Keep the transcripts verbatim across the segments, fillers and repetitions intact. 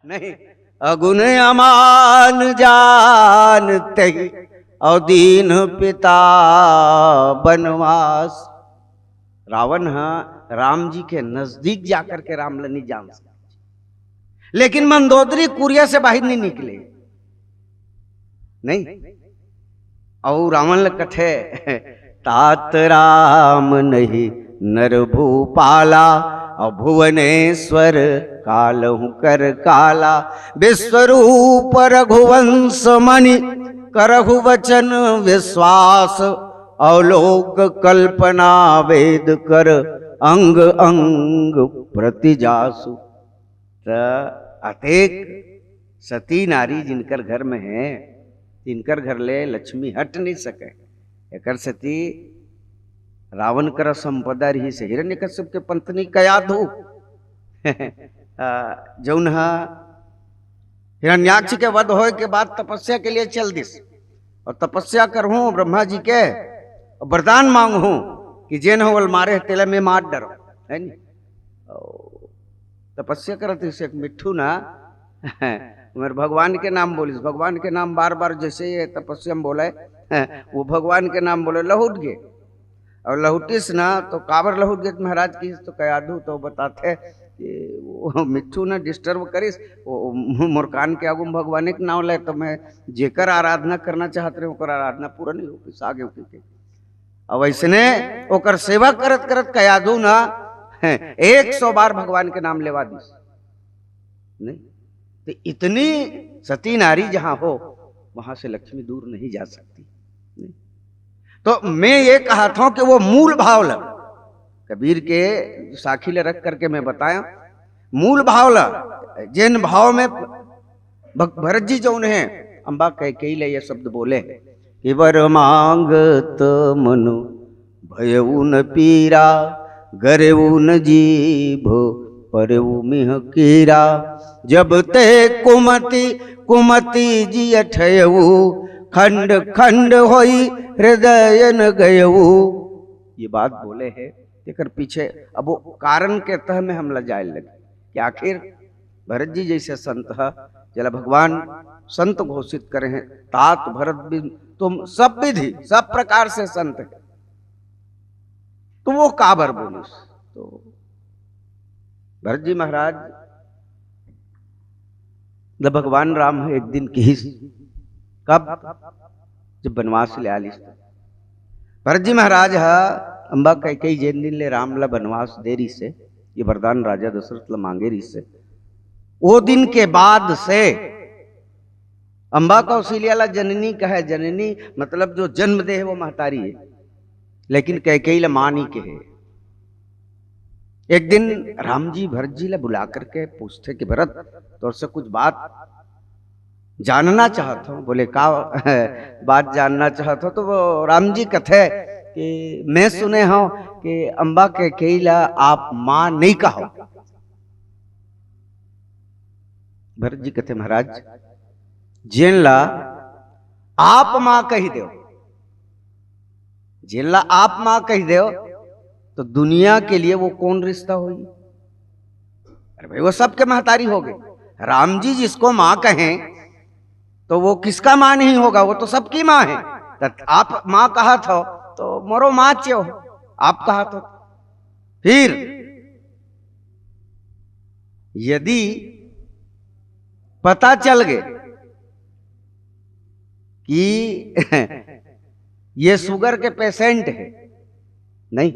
नहीं, अगुन अमान जान तही, और दीन्ह पिता बनवास। रावण ह राम जी के नजदीक जाकर के राम ल नहीं जान सके, लेकिन मंदोदरी कुरिया से बाहर नहीं निकले, नहीं। और रावण ल कथे, तात राम नहीं नर भूपाला, और भुवनेश्वर कालहु कर काला। विश्वरूप रघुवंश मणि करहु वचन विश्वास, और लोक कल्पना वेद कर अंग अंग प्रति जासु। त अतेक सती नारी जिनकर घर में है, तिनकर घर ले लक्ष्मी हट नहीं सके। एकर सेती रावण कर संपदा रहिस हे हिरण्यकश्यप के पत्नी कयाधु, अ, जौन ह हिरण्याक्ष के वध होए के बाद तपस्या के लिए चल दिस, और तपस्या करहूं ब्रह्मा जी के, और वरदान मांगहूं कि जेन ह ओला मारे हे, तेला मैं मार डरो, है नी? और तपस्या करत रहिस एक मिट्ठू ना, उमर भगवान के नाम बोलिस, भगवान के नाम बार बार जैसे ये तपस्या में बोले, वो भगवान के नाम बोले, लहुट गे। और लहुटिस ना, तो काबर लहुट गे महाराज कहिस, तो कयाधु तो बताथे कि वो मिट्ठू ना disturb करिस, वो मोर कान के आगू में भगवान के नाम ले, तो मैं जेकर आराधना करना चाहत रहे, ओकर आराधना पूरा नहीं हो पाइस, आगे ओके के। अब ऐसने ओकर सेवा करत करत कयाधु ना, हैं, एक सौ बार भगवान के नाम लेवा दिस। नहीं, तो इतनी सती नारी जहां हो, वहां से लक्ष्मी दूर नहीं जा सकती। नहीं? तो मैं ये कहत हूं कि वो मूल भाव ल, कबीर के साखी ल रख करके मैं बताया, मूल भाव ल, जेन भाव में भग-, भरत जी जौन हे, अम्बा कैकेयी ले ये शब्द बोले हे कि वर मांगत मनु भयउ न पीरा, गरेउ न जीभ परेउ मिह कीरा। जब ते कुमति कुमति जिय ठयउ, खंड खंड होई हृदय न गयउ। ये बात बोले हे, तेकर पीछे अब वो कारण के तह में हमला जाए लगे कि आखिर भरत जी जैसे संत ह, जेला भगवान संत घोषित करे हैं, तात भरत बिन तुम सब विधि, सब प्रकार से संत है, तो वो काबर बोलिस? तो भरत जी महाराज ल भगवान राम ह एक दिन किहिस, कब? जब बनवास ले आलिस त। भरत जी महाराज ह अम्बा कैकेयी जेन दिन ले राम ल बनवास दे रिहिस हे, ये वरदान राजा दशरथ ल मांगे रिहिस हे, ओ दिन के बाद से अम्बा कौशल्या ला जननी कहे। जननी मतलब जो जन्म दे हे वो महतारी हे, लेकिन कैकेयी ला माँ नहीं कहे। एक दिन राम जी भरत जी ला बुला करके पूछथे कि भरत, तोर से कुछ बात जानना चाहत हूँ। बोले, का बात जानना चाहत हो? तो वो राम जी कथे कि मैं सुने हूँ कि अम्बा कैकेयी ला आप माँ नहीं कहो। भरत जी कथे, महाराज, जेन ला आप माँ कहि देव, जेन ला आप माँ कहि देव, तो दुनिया के लिए वो कौन रिश्ता होई? अरे भाई, वो सबके महतारी हो गए। राम जी जिसको माँ कहें, तो वो किसका माँ नहीं होगा? वो तो सबकी माँ है। तो आप माँ कहत हो, तो मोरो माँ च्यो, आप कहत हो। फिर यदि पता चल गए कि ये sugar के patient है, नहीं,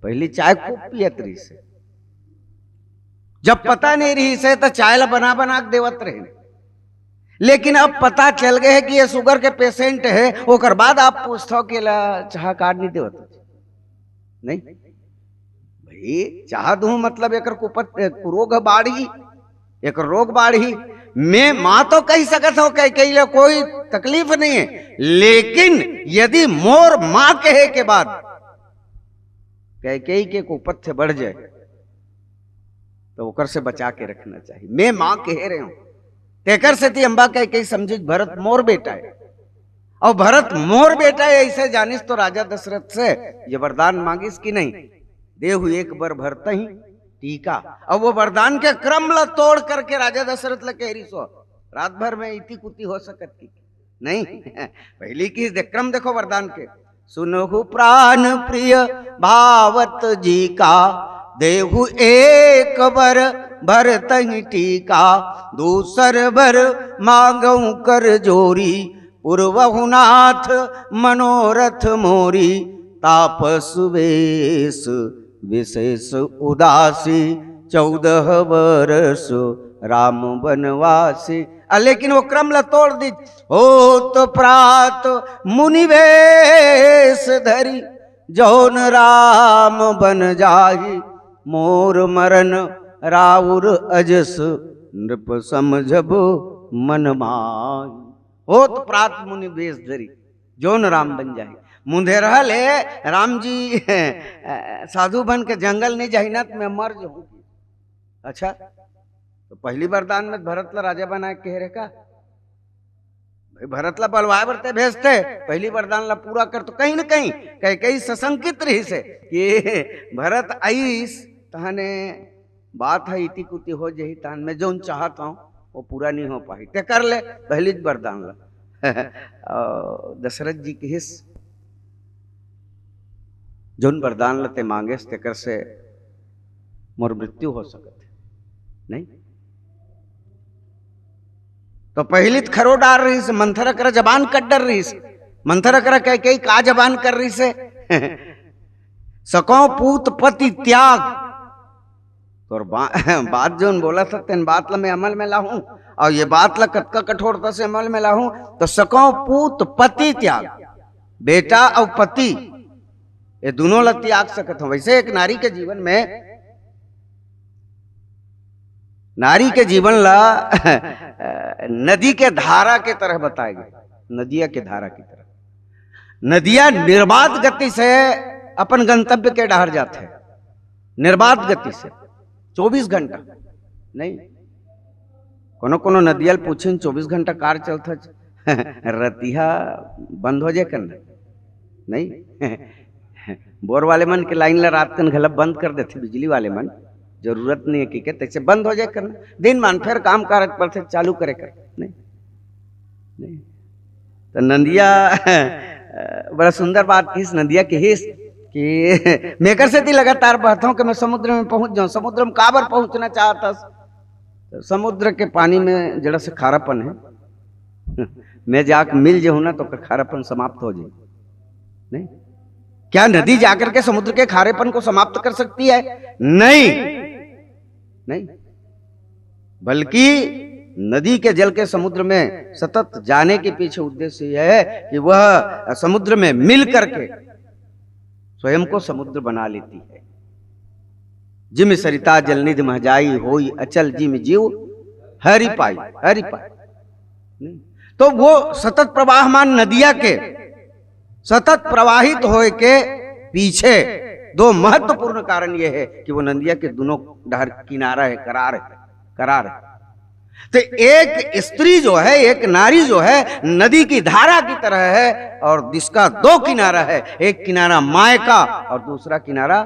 पहली चाय खूब पियत रहिस हे, जब पता नहीं रहिस हे, तो चाय ला बना बना के देवत रहे, लेकिन अब पता चल गए है कि ये sugar के patient है, ओकर बाद आप पूछत हो कि ला चाह काट नहीं देवत? नहीं भाई, चाह दूं मतलब एकर कुपत, कुरोग बाढ़ी, एकर रोग बाढ़ी। मैं माँ तो कहि सकत हूँ, कैकेयी ला कोई तकलीफ नहीं है, लेकिन यदि मोर माँ कहे के बाद कैकेयी के कुपथ्य बढ़ जाए, तो ओकर से बचा के रखना चाहिए। मैं माँ कहे रहे हूँ, तेकर सेती अम्बा कैकेयी समझिस भरत मोर बेटा है, और भरत मोर बेटा है, ऐसे जानिस तो राजा दशरथ से ये वरदान मांगिस कि नहीं, देहु एक बर भरतहि टीका। अब वो वरदान के क्रम ला तोड़ करके राजा दशरथ ला कह रहिस, रात भर में इति कुति हो सकत कि नहीं। पहली किहिस, देख क्रम देखो वरदान के। सुनहु प्राण प्रिय भावत जी का, देहु एक बर भरतहि टीका। दूसर बर मांगहु कर जोरी, पुरवहु नाथ मनोरथ मोरी। तापस वेश विशेष उदासी, चौदह वर्ष राम वनवासी। आ, लेकिन वो क्रम ला तोड़ दिस। होत प्रात मुनि वेश धरी, जौन राम बन जाहि। मोर मरन राउर अजस, नृप समझब मन माहि। होत प्रात मुनि वेश धरी, जौन राम बन जाहि। मुंधेरहा ले राम जी साधु बन के जंगल नहीं जाही ना, त मैं मर जाहूं। अच्छा, तो पहली वरदान में भरत ला राजा बनाए के कहे रहे का? भाई, भरत ला बलवाए बर ते भेजते, पहली वरदान ला पूरा कर। तो कहीं ना कहीं कैकेयी सशंकित रहिस हे कि भरत आइस, तहने बात ह इति कुति हो जही, तहन मैं जौन चाहत हूं वो पूरा नहीं हो पाही। ते कर ले पहली वरदान ला। अउ दशरथ जी किहिस, जौन वरदान ला ते मांगेस, तेकर से मोर मृत्यु हो सकत हे, नहीं? तो पहली त खरो डार रहिस, मंथरा करा जबान कट डर रहिस। मंथरा करा कैकेयी का जबान कर रहिस हे। सकौ पूत पति त्याग। तोर बा-, बात जौन बोलत हस, तेन बात ला मैं अमल में लाहूं। अउ ये बात ला कतका कठोरता से अमल में लाहूं, तो सकौ पूत पति त्याग, बेटा अउ पति, ये दूनों ला त्याग सकत हूं। वैसे एक नारी के जीवन में, नारी के जीवन ला नदी के धारा के तरह बताए गे, नदिया के धारा की तरह। नदिया निर्बाध गति से अपन गंतव्य के डहर जाथे, निर्बाध गति से, चौबीस घंटा नहीं। कोनो कोनो नदिया ल पूछिन, चौबीस घंटा कार चलथे, रतिहा बंद हो जाए करना, नहीं? बोर वाले मन के लाइन ला रात कन घला बंद कर देथे बिजली वाले मन, जरूरत नहीं है कि के, तैसे बंद हो जाए करना। दिन मान फेर काम कारक पड़थे, चालू करे कर, नहीं? नहीं। तो नदिया बड़ा सुंदर बात किहिस, नदिया किहिस कि मैं एकर सेती लगातार बहत हूं कि मैं समुद्र में पहुंच जाऊं। समुद्र में काबर पहुंचना चाहत हस? तो समुद्र के पानी में जरा से खारापन है, मैं जाके मिल जाऊं ना, तो ओकर खारापन समाप्त हो जाए, नहीं? क्या नदी जाकर के समुद्र के खारेपन को समाप्त कर सकती है? नहीं, नहीं। बल्कि नदी के जल के समुद्र में सतत जाने के पीछे उद्देश्य यह है कि वह समुद्र में मिल करके स्वयं को समुद्र बना लेती है। जिम सरिता जलनिधि मह जाई, होई अचल जिम जीव हरि पाई, हरि पाई। नहीं? तो वो सतत प्रवाहमान नदिया के सतत प्रवाहित होए के पीछे दो महत्वपूर्ण कारण ये है कि वो नदिया के दोनों डहर किनारा है, करार है, करार है। तो एक स्त्री जो है, एक नारी जो है, नदी की धारा की तरह है, और जिसका दो किनारा है, एक किनारा माय का और दूसरा किनारा,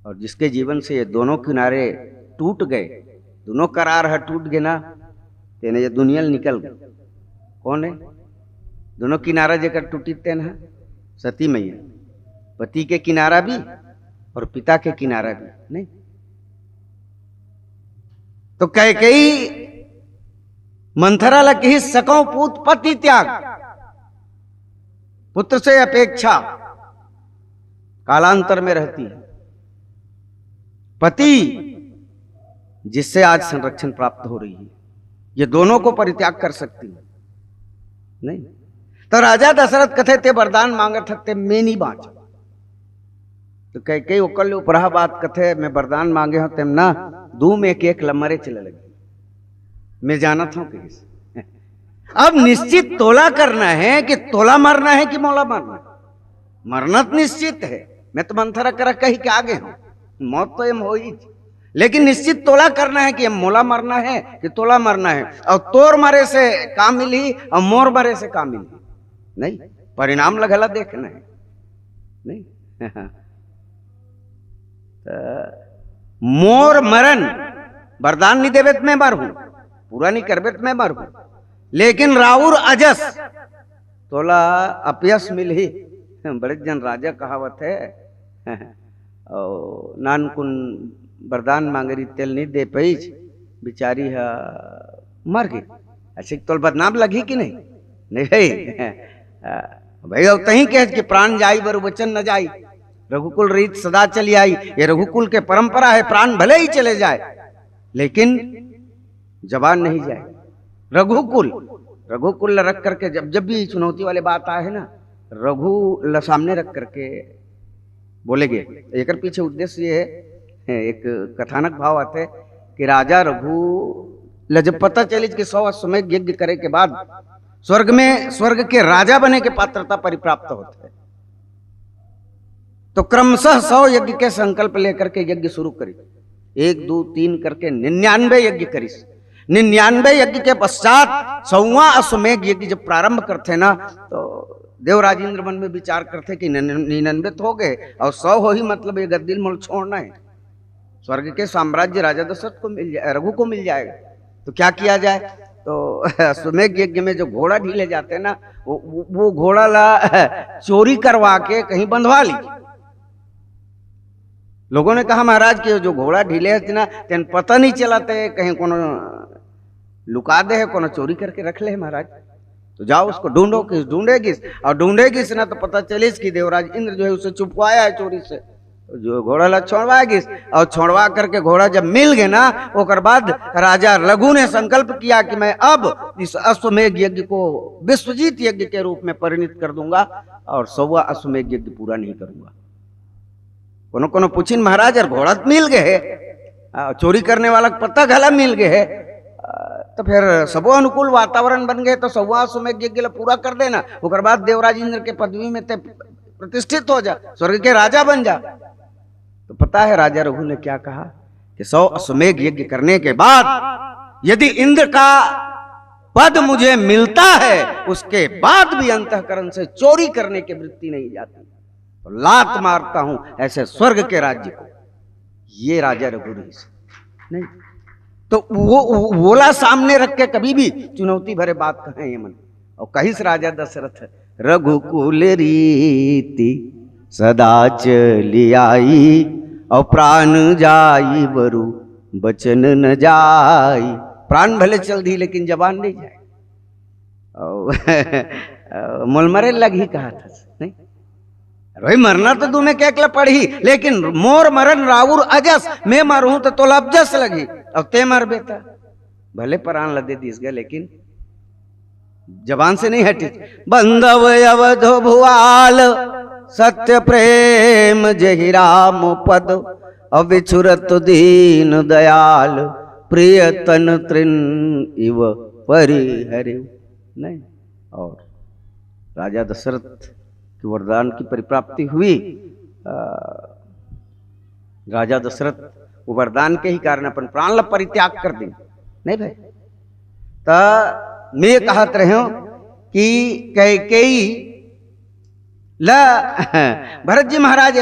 और जिसके जीवन से ये दोनों किनारे टूट गए, दोनों करार है टूट गए ना, तेने ये दुनिया ले निकल गए। कौन है? दोनों किनारा जेकर टूटी तेन है सती मैया, पति के किनारा भी और पिता के किनारा भी, नहीं? तो कैकेयी मंथरा ला किहिस, सकौ पूत पति त्याग, पुत्र से अपेक्षा कालांतर में रहती है। पति जिससे आज संरक्षण प्राप्त हो रही है, ये दोनों को परित्याग कर सकती है, नहीं? तो राजा दशरथ कथे, ते वरदान मांगत हस, ते में नहीं बांच। तो कैकेयी ओकर ले उपराह बात कथे, मैं वरदान मांगे हूं, तेम ना दू में एक, एक ल मरे चले लगे, मैं जानत हूं किहिस। अब निश्चित तोला करना है कि तोला मरना है कि मोला मरना है। मरना तो निश्चित है, मैं तो मंथरा करा कही के आगे हूं, मौत तो एम होही, लेकिन निश्चित तोला करना है कि एम मोला मरना है कि तोला मरना है, और तोर मरे से का मिलही और मोर मरे से का मिलही, नहीं? परिणाम ल घला देखना है, नहीं? मोर मरन, वरदान नहीं देबे त मैं मरहूं, पूरा नहीं करबे त मैं मरहूं, लेकिन राउर अजस, तोला अपयस मिलही। बड़े जन राजा कहावत हे। और नानकुन वरदान मांगे रही, तेल नहीं दे पईस, बिचारी ह मर गई। अइसे तोल बदनाम लगही कि नहीं? नहीं भाई। भाई, अब तहीं कहे कि प्राण जाई बरु वचन न जाई, रघुकुल रीत सदा चली आई। ये रघुकुल के परंपरा है, प्राण भले ही चले जाए लेकिन जबान नहीं जाए। रघुकुल, रघुकुल ल रख करके जब जब भी चुनौती वाले बात आए है ना, रघु ल सामने रख करके बोले गए। एकर पीछे उद्देश्य ये है, एक कथानक भाव आते कि राजा रघु ल जब पता चलिस कि सौ अश्वमेघ यज्ञ करे के बाद स्वर्ग में, स्वर्ग के राजा बने के पात्रता परिप्राप्त होते है, तो क्रमशः सौ यज्ञ के संकल्प लेकर के यज्ञ शुरू करी। एक, दो, तीन करके निन्यानवे यज्ञ करिस। निन्यानवे यज्ञ के पश्चात सौवां अश्वमेघ यज्ञ जब प्रारंभ करते ना, तो देवराज इंद्र मन में विचार करते कि निन-, निन्यानवे तो हो गए और सौ हो ही, मतलब ये गद्दी ल मोल छोड़ना है, स्वर्ग के साम्राज्य राजा दशरथ को मिल जाए, रघु को मिल जाएगा। तो क्या किया जाए? तो अश्वमेघ यज्ञ में जो घोड़ा ढीले जाते हैं ना, वो, वो, वो घोड़ा ला चोरी करवा के कहीं बंधवा ली। लोगों ने कहा, महाराज, कि जो घोड़ा ढीले है ना, तेन पता नहीं चला, ते कहीं कोनो लुका दे है, कोनो चोरी करके रख ले है महाराज। तो जाओ, उसको ढूंढो। किस ढूंढे गिस, और ढूंढे गिस ना, तो पता चलिस कि देवराज इंद्र जो है उसे छुपवाया है चोरी से। जो घोड़ा ला छोड़वा गिस, और छोड़वा करके घोड़ा जब मिल गए ना, ओकर बाद राजा रघु ने संकल्प किया कि मैं अब इस अश्वमेघ यज्ञ को विश्वजीत यज्ञ के रूप में परिणित कर दूंगा और सौवा अश्वमेघ यज्ञ पूरा नहीं करूंगा। कोनो कोनो पूछिन, महाराज, यार घोड़ा तो मिल गए है, आ, चोरी करने वाला के पता घला मिल गए है, आ, तो फिर सबो अनुकूल वातावरण बन गए, तो सौवा अश्वमेघ यज्ञ ला पूरा कर देना, ओकर बाद देवराज इंद्र के पदवी में ते प्रतिष्ठित हो जा, स्वर्ग के राजा बन जा। तो पता है राजा रघु ने क्या कहा कि सौ अश्वमेघ यज्ञ करने के बाद यदि इंद्र का पद मुझे मिलता है, उसके बाद भी अंतःकरण से चोरी करने की वृत्ति नहीं जाती। तो लात मारता हूं ऐसे स्वर्ग के राज्य को। ये राजा रघु रहिस नहीं, तो वो, वो, वोला सामने रख के कभी भी चुनौती भरे बात कहे ये मन। और कहिस राजा दशरथ, रघुकुल रीति सदा चली आई, और प्राण जाई बरु बचन न जाई। प्राण भले चल दी लेकिन जबान नहीं जाए। और मोल मरे लगही कहा था, नहीं? अरे भाई, मरना तो तुम्हें के एकला पड़ही, लेकिन मोर मरन राउर अजस, मैं मरहूं तो तोला अपजस लगही, और ते मर बेटा। भले प्राण ल दे दिस गए, लेकिन जबान से नहीं हटी। बंधव अवध भुआल, सत्य प्रेम जहि राम पद, अविछुरत दीन दयाल, प्रिय तन तृण इव परिहरिव। नहीं, और राजा दशरथ के वरदान की परिप्राप्ति हुई। आ, राजा दशरथ वो वरदान के ही कारण अपन प्राण ला परित्याग कर दी। नहीं भाई, त मैं कहत रहे हूं कि कैकेयी ला भरत जी महाराज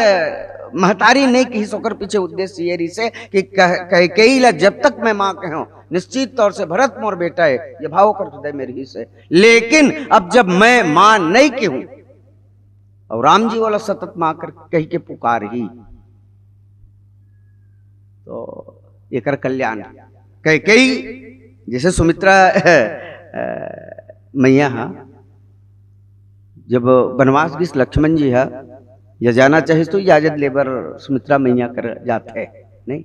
महतारी नहीं कहिस, ओकर पीछे उद्देश्य ये रहिसे कि कह, कैकेयी ला जब तक मैं मां कहे हूं, निश्चित तौर से भरत मोर बेटा है, ये भाव ओकर हृदय में रहिसे। लेकिन अब जब मैं मां नहीं कहूं और राम जी वाला सतत मां कर कही के पुकार ही, तो एकर कल्याण। कैकेयी जैसे सुमित्रा, अ, मैया हा जब बनवास गिस, लक्ष्मण जी हा या जाना चाहिस तो इजाजत लेबर सुमित्रा मैया कर जात है, नहीं?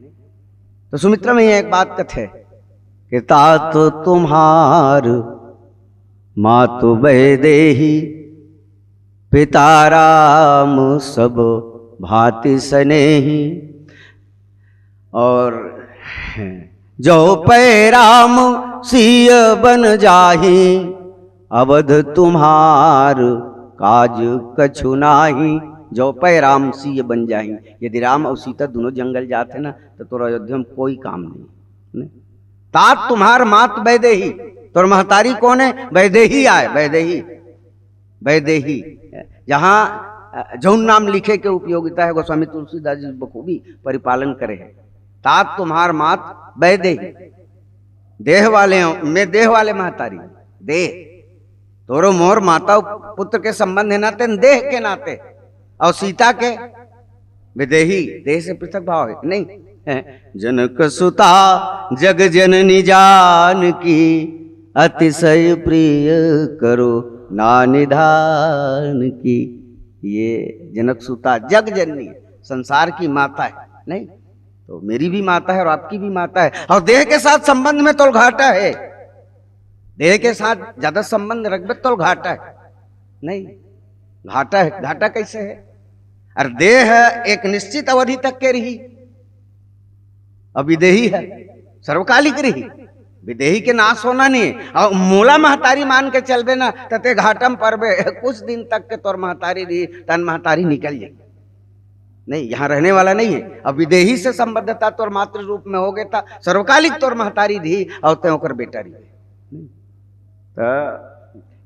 तो सुमित्रा मैया एक बात कथे कि तात तुम्हार मातु वैदेही, पिता राम सब भांति स्नेही। और जो पै राम सीय बन जाही, अवध तुम्हार काज कछु नाही। जो पै राम सीय बन जाही, यदि राम और सीता दोनों जंगल जात है ना, तो तोर अयोध्या में कोई काम नहीं, नहीं? तात तुम्हार मात वैदेही, तोर महतारी कौन है? वैदेही आय, वैदेही, वैदेही। जहां अ, जौन नाम लिखे के उपयोगिता है, गोस्वामी तुलसीदास जी बखूबी परिपालन करे हैं। तात तुम्हार मात बैदेही, देह वाले हो, मैं देह वाले महतारी, देह, तोरो मोर माता पुत्र के संबंध है ना, तेन देह के नाते, और सीता के विदेही, देह से पृथक भाव है, नहीं है। जनक सुता जग जननी जान की, अतिशय प्रिय करो ना निधान की। ये जनक सुता जग जननी है, संसार की माता है, नहीं? तो मेरी भी माता है और आपकी भी माता है, और देह के साथ संबंध में तोल घाटा है, देह के साथ ज्यादा संबंध रखबे तोल घाटा है, नहीं? घाटा है। घाटा कैसे है? अरे, देह एक निश्चित अवधि तक के रही, अब विदेही है, सर्वकालिक रही, विदेही के नाश होना नहीं है। और मोला महतारी मान के चलबे ना, त ते घाटा म परबे। कुछ दिन तक के तोर महतारी रही, तन महतारी निकल जाई, नहीं, यहाँ रहने वाला नहीं है। अब विदेही से संबद्धता तोर मातृ रूप में हो गए, त सर्वकालिक तोर महतारी रही और ते ओकर बेटा रही। तो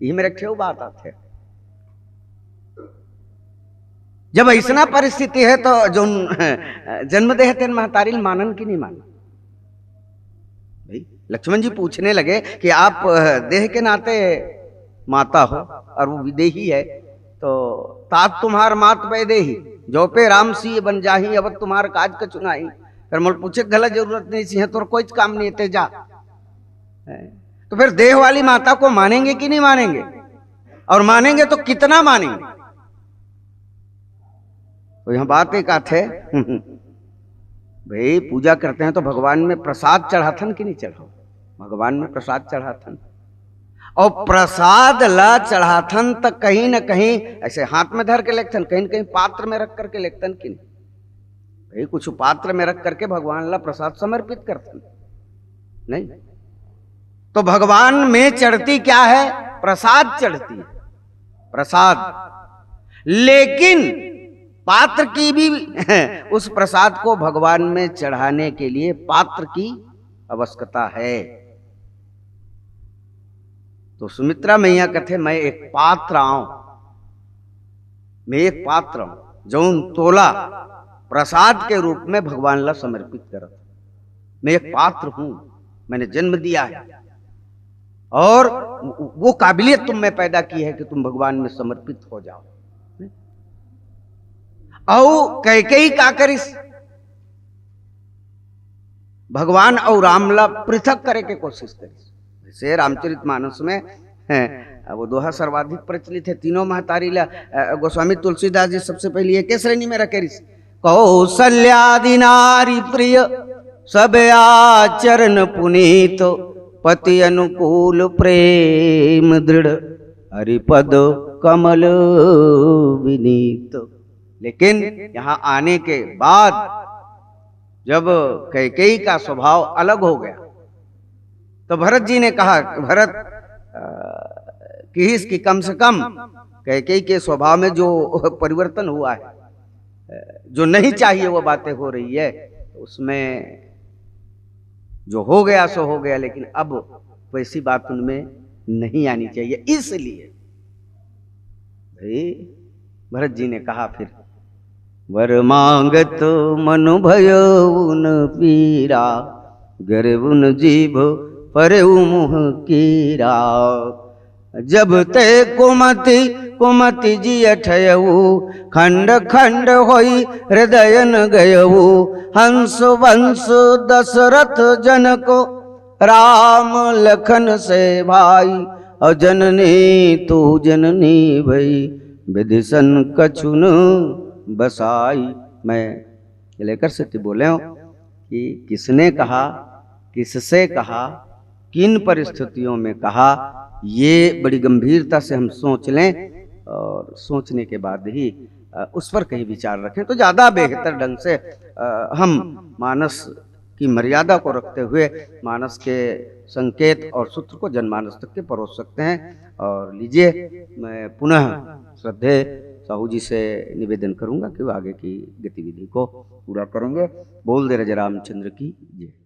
यही मेरे ठेव बात आते। जब ऐसना परिस्थिति है, तो जौन जन्म दे है, तेन महतारी ल मानन कि नहीं मानन? भाई, लक्ष्मण जी पूछने लगे कि आप, अ, देह के नाते माता हो और वो विदेही है, तो तात तुम्हार मात बैदेही, जो पे राम सीय बन जाही, अब तुम्हार काज कछु नाही। फिर मोल पूछे के घला जरूरत नहीं, सिंह तोर कोई काम नहीं, ते जा। हैं? तो फिर देह वाली माता को मानेंगे कि नहीं मानेंगे? और मानेंगे तो कितना मानेंगे? तो यहाँ बात एक आथे, भाई, पूजा करते हैं तो भगवान में प्रसाद चढ़ाथन कि नहीं चढ़ाओ? भगवान में प्रसाद चढ़ाथन, और प्रसाद ला चढ़ाथन तो कहीं ना कहीं ऐसे हाथ में धर के लेथन, कहीं ना कहीं पात्र में रख करके लेथन कि नहीं? भाई, कुछ पात्र में रख करके भगवान ला प्रसाद समर्पित करथन, नहीं? तो भगवान में चढ़ती क्या है? प्रसाद चढ़ती है, प्रसाद। लेकिन पात्र की भी उस प्रसाद को भगवान में चढ़ाने के लिए पात्र की आवश्यकता है। तो सुमित्रा मैया कथे, मैं एक पात्र आऊं, मैं एक पात्र हूं, जौन तोला प्रसाद के रूप में भगवान ला समर्पित करत। मैं एक पात्र हूं, मैंने जन्म दिया है, और वो काबिलियत तुम में पैदा की है कि तुम भगवान में समर्पित हो जाओ। औ कैकेयी का करिस? भगवान और राम ला पृथक करे के कोशिश करिस। जैसे रामचरित मानस में है, वो दोहा सर्वाधिक प्रचलित है, तीनों महतारी ला, अ, गोस्वामी तुलसीदास जी सबसे पहले एक श्रेणी में रखे रिस। कौशल्यादि नारी प्रिय, सब आचरण पुनीत, पति अनुकूल प्रेम दृढ़, हरिपद कमल विनीत। लेकिन यहाँ आने के बाद जब कैकेयी का स्वभाव अलग हो गया, तो भरत जी ने कहा, भरत, अ, किहिस कि कम से कम कैकेयी के स्वभाव में जो परिवर्तन हुआ है, अ, जो नहीं चाहिए वो बातें हो रही है, उसमें जो हो गया सो हो गया, लेकिन अब वैसी बात उनमें नहीं आनी चाहिए। इसलिए भाई, भरत जी ने कहा फिर, वर मांगत मनु भयउ न पीरा, गरउन जीभ परउ मुह कीरा। जब ते कुमति कुमति जिय ठयउ, खंड खंड होई हृदयन गयउ। हंस वंश दशरथ जनक, राम लखन से भाई, और जननी तू जननी भई, विधि सन कछु न बसाई। मैं लेकर से बोले हूँ कि किसने कहा, किससे कहा, किन परिस्थितियों में कहा, ये बड़ी गंभीरता से हम सोच लें और सोचने के बाद ही, अ, उस पर कहीं विचार रखें तो ज़्यादा बेहतर ढंग से, अ, हम मानस की मर्यादा को रखते हुए मानस के संकेत और सूत्र को जनमानस तक के परोस सकते हैं। और लीजिए, मैं पुनः श्रद्धेय साहू जी से निवेदन करूंगा कि वो आगे की गतिविधि को पूरा करेंगे। बोल दे राजा रामचंद्र की जय।